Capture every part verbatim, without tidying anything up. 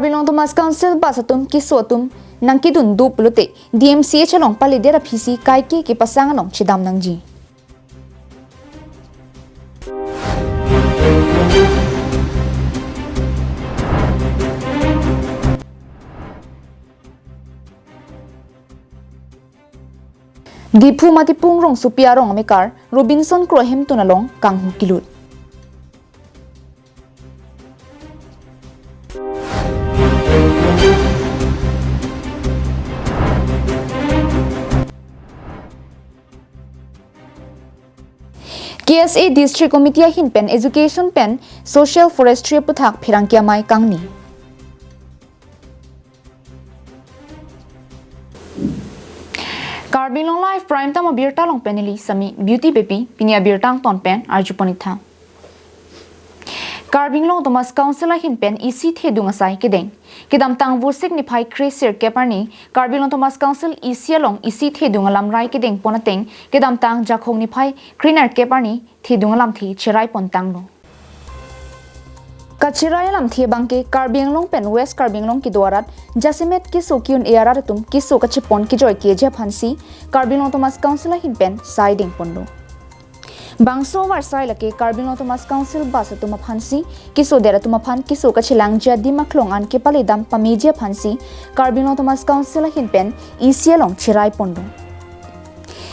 Karbi Anglong Autonomous Council bus atum keso atum nangkedun do pulote D M C H along paledet aphisi kaike kepasang along chedam nangji. Diphu Matipung rongsopi arong amekar Robinson Kro ahemtun along kanghu kelut. K S A District Committee ahin pen Education pen Social Forestry aputhak pherangke amei kangni. Karbi Anglong Live Prime Time abirta along pen neli Sami Beauty Beypi, pini abirta angton pen arjupon-ik tha. Karbi Anglong Autonomous Council ahin pen isi thedung asai kedeng. Kedamtang Vosik niphai kre sirkep arni Karbi Anglong Autonomous Council isi along isi thedung alamrai kedengpon ateng kedamtang Jakhong niphai krenerkep arni thedung alamthe cheraipon tanglo. Kacherai alamthe abangke Karbi Anglong pen West Karbi Anglong kedo arat jasemet keso ke-un-e arat atum keso kachepon kejoike ji aphansi Karbi Anglong Autonomous Council ahin pen sai dengponlo. Bangso avarsai lake Karbi Anglong Autonomous Council bus atum aphansi kesodet atum aphan keso kachelangji adim aklong an kepaledam pameji aphansi Karbi Anglong Autonomous Council ahin pen isi along cheraiponlo.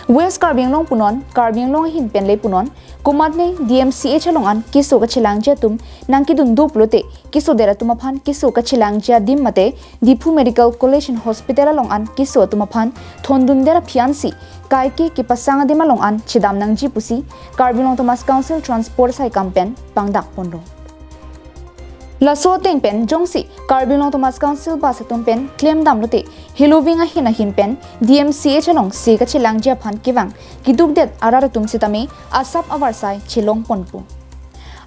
West Karbi Anglong punon, Karbi Anglong ahin pen le punon, komatne D M C H along an keso kachelangji atum nangkedun do pulote kesodet atum aphan keso kachelangji adim mate Diphu Medical College and Hospital along an keso atum aphan thondundet aphi ansi kaike kepasang adim along an chedam nangji pusi Karbi Anglong Autonomous Council Transport asaikam pen pangdakponlo. Laso ateng pen jongsi Karbi Anglong Autonomous Council bus atum pen klemdamlote heloving ahin ahin pen D M C H along se kachelangji aphan kevang kedukdet arat atum sitame asap avarsai chelongponpo.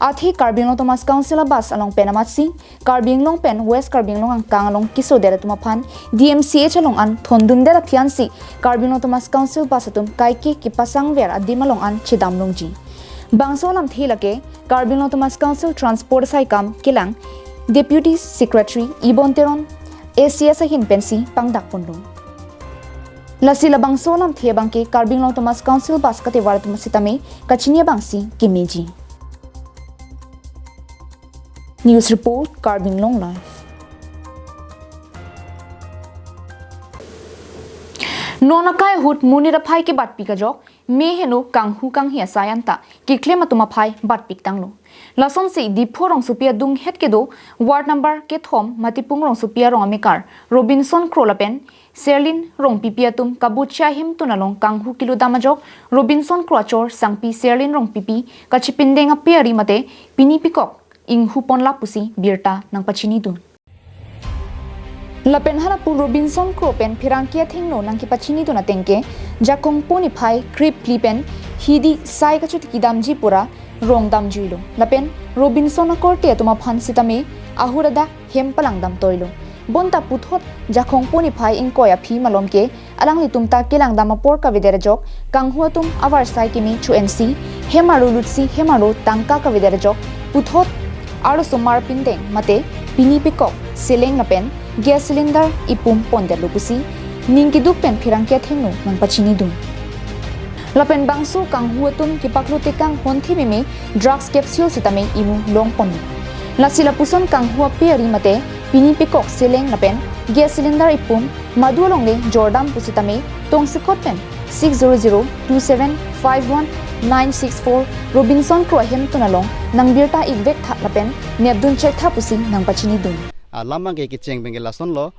Athe Karbi Anglong Autonomous Council abus along pen amatsi Karbi Anglong pen West Karbi Anglong angkang along kesodet atum aphan D M C H along an thondundet aphi ansi Karbi Anglong Autonomous Council bus atum kaike kepasangver adim along an chedam longji. Bangso alamthe lake Karbi Anglong Autonomous Council Transport asaikam kelang Deputy Secretary Ibon Teron A C S ahin pensi pangdakponlo. Lasi labangso alamthe abangke Karbi Anglong Autonomous Council bus katevar atum sitame kachini abangsi kemeji. News report, Karbi Anglong Live. Non akai ahut monit aphai kebatpik ajok, me heno kanghu kanghi asai anta keklem atum aphai batpik tanglo. Lasonsi Diphu rongsopi adunghet kedo ward number kethom Matipung rongsopi arong amekar Robinson Kro lapen Serlin Rongpipi atum kabucha ahemtun along kanghu kelutdam ajok Robinson Kro achor sangpi Serlin Rongpipi kachepindeng ape ari mate pini pekok inghu ponlap pusi birta nangpachinidun. Lapen halapu Robinson Kro pen pherangke athengno nangkepachinidun atengke Jakong po niphai krephli pen hidi sai kachotikidamji pura rong damjuilo. Lapen Robinson akorte atum aphan sitame ahut adak hem palangdam toilo. Bonta puthot Jakong po niphai ingkoi aphi malomke alanglitum ta kelangdam apor kavedet ajok kanghu atum avarsai keme chu ensi hem arlo lutsi hem arlo tangka kavedet ajok puthot arlosomar pindeng mate pini pekok seleng lapen gas cylinder ipum pondetlo pusi ning keduk pen pherangke athengno nangpachinidun. Lapen bangso kanghu atum kepaklo tekang honthi meme drugs capsule sitame imu longponlo. Lasi lapuson kanghu ape ari mate pini pekok seleng lapen gas cylinder ipum madu alongle jordam pusitame tongsekot pen six zero zero two seven five one nine six four Robinson Kro ahemtun along nangbirta-ikvek tha lapen nepdun chektha pusi nangpachinidun. Alam abangke kecheng abangke lasonlo,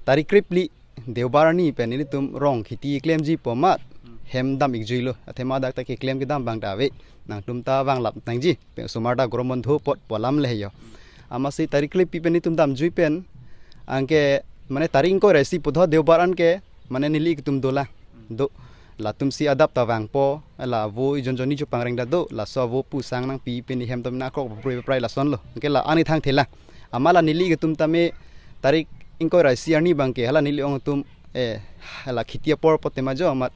tarik krephli Deobar arni pen nelitum rong kheti klemji pu amat hem dam-ikjuilo. Athema dak ta keklem kedam abang ta ave. Nangtum ta vanglap nangji. Pen osomar ta gorom bondho apot pu alam le he jo. Amatsi tarik krephli pen nelitum damjui pen anke mane tarik ingkoi ra isi puthot Deobar anke mane neli ketum dolang. Do latumsi adap ta vangpo, la vo ijon jonni chopangreng ta do, laso vo pusang nangpi pen hem tam na krok prai prai lasonlo. Anke la ani thangthelang. Amat la neli ketum tame tarik ingkoi ra isi arni abangke hala neli ong atum, eh, hala kheti apor apot tema jo amat,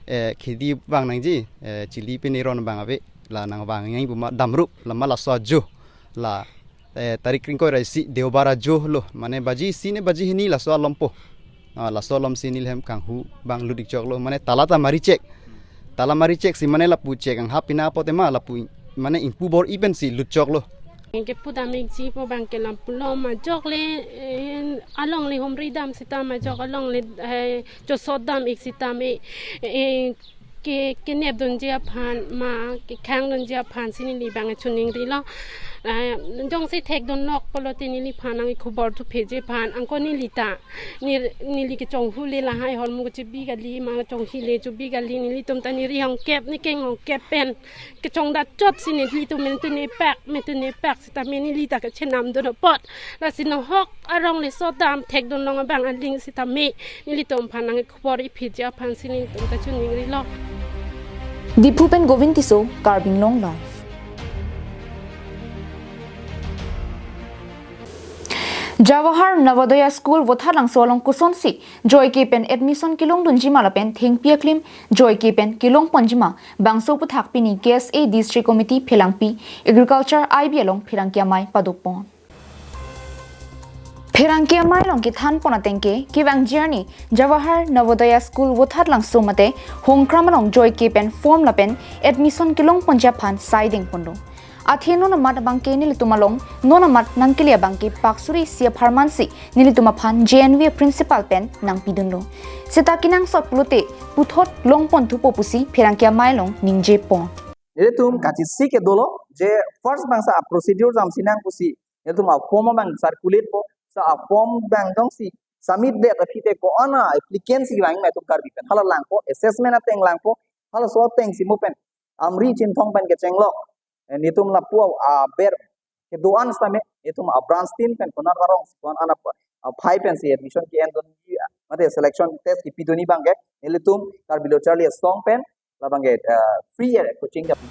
eh, kheti vang nangji, eh, chili pen iron abang ave la nangvang nangji pu amat damrup la amat laso ajo la Eh, tarik kre ingkoi ra isi Deobar ajo lo, mane baji isi ne baji hini laso alompo. Ah, laso alom si neli hem kanghu abang lut-ik choklo, mane tala ta mari chek. Tala mari chek si mane lapu chek ang hap pina apo tema lapu mane ingpu bor-i pensi lut choklo. Anke pudam-ikji pu abangke lapu alom ajok le, eh, alongle humri dam seta majok alongle, eh, chosot dam-ik seta me, eh, ke, kenep dunji aphan ma kekhang dunji aphan si neli abang chuningrilo. Eh, jongsi thekdun nok pulote neliphan nangkhobor thupheji aphan, anke neli ta, ne, neli kechonghu le lahai ahormu kechebi kali ma chonghi le chebi kali, nelitum ta neri hongkep, ne keng hongkep pen kechongdat chot si nelitum men tune pak, men tune pak seta me neli ta kachenam dun apot. Lasi nonghok arong le sodam thekdun long abang aling seta me nelitum aphan nangkhobor-i pheji aphan si nelitum ta chuningrilo. Diphu pen Govind Tisso, Karbi Anglong Live. Jawahar Navodaya School Vothatlangso along kosonsi joike pen admission kelongdunji ma lapen thengpi aklim joike pen kelongponji ma bangso aphuthak pini K S A District Committee pherangpi Agriculture I B along pherangke amei padopon. Pherangke amei along kethanpon ateng ke kevangji arni Jawahar Navodaya School Vothatlangso mate Hongkram along joike pen form lapen admission kelongponji aphan saidengponlo. Athe non amat abangke nelitum along, non amat nangkele abangke pak suri isi apharman si nelitum aphan J N V principal pen nangpidunlo. Seta kenangsot pulote puthot longpon thupo pusi pherangke amei along ningjepon. Nelitum kachisi ke dolo, je first abang sa a procedure jam sinang pusi nelitum a form abang circulate po, sa a form abang jongsi submit det aphi te ko-an a applicant si vang ma itum Karbi pen hala langpo, assessment ateng langpo, halaso ateng si mo pen Amri Chinthong pen kechenglok, eh, nelitum lapu aber kedo-an sitame nelitum a branch team pen konat arong si ko-an an ap-, aphai pensi admission ke-endun, mate selection test kepidunji abangke nelitum Karbi Lo Charli Asong pen labangke, eh, free air coaching kapi.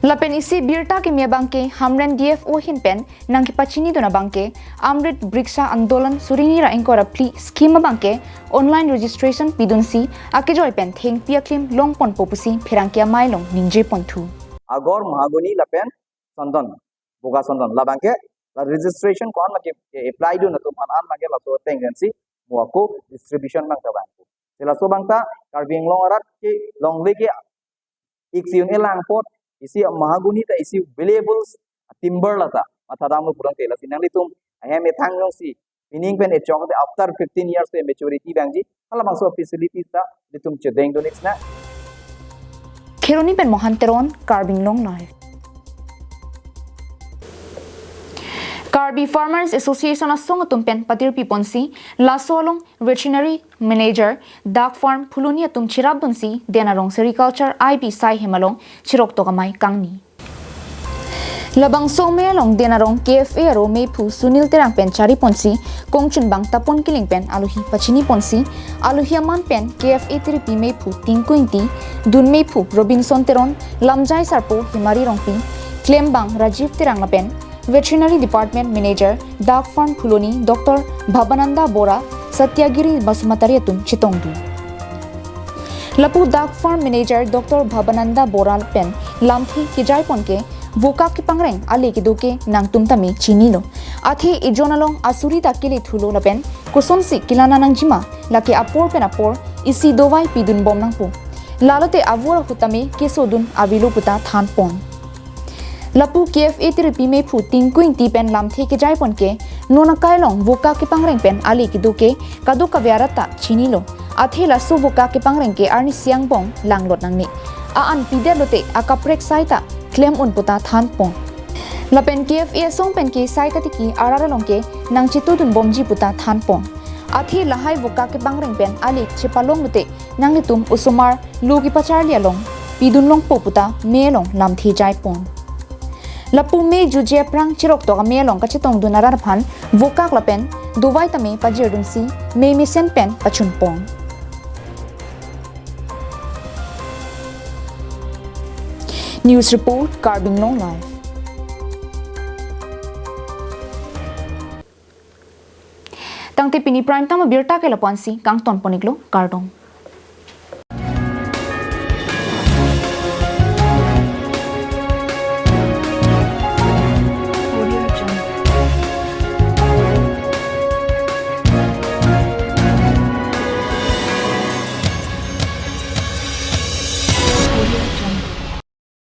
Lapen isi birta kimi abangke Hamren D F O ahin pen nangkepachinidun abangke Amrit Briksha Andolan suri hini ra ingkoi ra phli scheme abangke online registration pidunsi akejoi pen thengpi aklim longponpo pusi pherangke amei along ningjeponthu. Agor, mahagoni lapen sandan, boga sandan, labangke la registration ko-an abangke, ke apply dun atum an an abangke laso ateng pensi mo ako distribution abangta vangpo. Si laso abangta Karbi Anglong arat ke longle ke ik si un-e lang apot, isi mahagoni ta isi valuable timber lata mathadamlo pulang te, lasi nanglitum ahem ethang jongsi pining pen echok te after fifteen years te maturity vangji, halabangso facilities ta nelitum chedengdun-ik sina. Kheroni pen Mohan Teron, Karbi Anglong Live. Karbi Farmers Association asong atum pen patirpiponsi laso along veterinary manager, duck farm, Phuloni atum cherapdunsi Den Arong Sericulture I B sai hem along cheroktok amei kangni. Labangso amei along Den Arong K F A aro meiphu Sunil Terang pen chariponsi kongchunbang Tapon Killing pen alohi pachiniponsi, alohi aman pen K F A tiripi meiphu Tinku Ingti, dun meiphu Robinson Teron, lamjai sarpo Hemari Rongpi, klembang Rajiv Terang lapen Veterinary Department Manager, Duck Farm Phuloni, Doctor Bhabananda Bora, Satyagiri Basumatary atum chetongdun. Lapu Duck Farm Manager Doctor Bhabananda Bora pen lamthe kejaipon ke vokak kepangreng ale kedo ke nangtum tame chinilo. Athe ejon along asuri ta kelethulo lapen kosonsi kelana nangjima, lake apor pen apor isi dovai pidunbom nangpo. Lalote avur ahut tame kesodun avelo puta thanpon. Lapu K F A tiripi meiphu Tinku Ingti pen lamthe kejaipon ke, non akai along vokak kepangreng pen ale kedo ke kadokave arat ta chinilo. Athe laso vokak kepangreng ke arnisi angbong langlot nangne. A-an pidetlote akaprek sai ta klem un puta thanpon. Lapen K F A asong pen ke sai katiki arat along ke nangchetudunbomji puta thanpon. Athe lahai vokak kepangreng pen ale chepalonglote nanglitum osomar lo kepacharli along pidunlongpo puta mei along lamthe jaipon. Lapu mei juji aphrang cheroktok amei along kachetongdun arat aphan vokak lapen dovai tame pajirdunsi mei mesen pen pachunpon. News report, Karbi Anglong Live. Tangte pini prime time abirta ke lapu-ansi kangtonpon-iklo, kardom.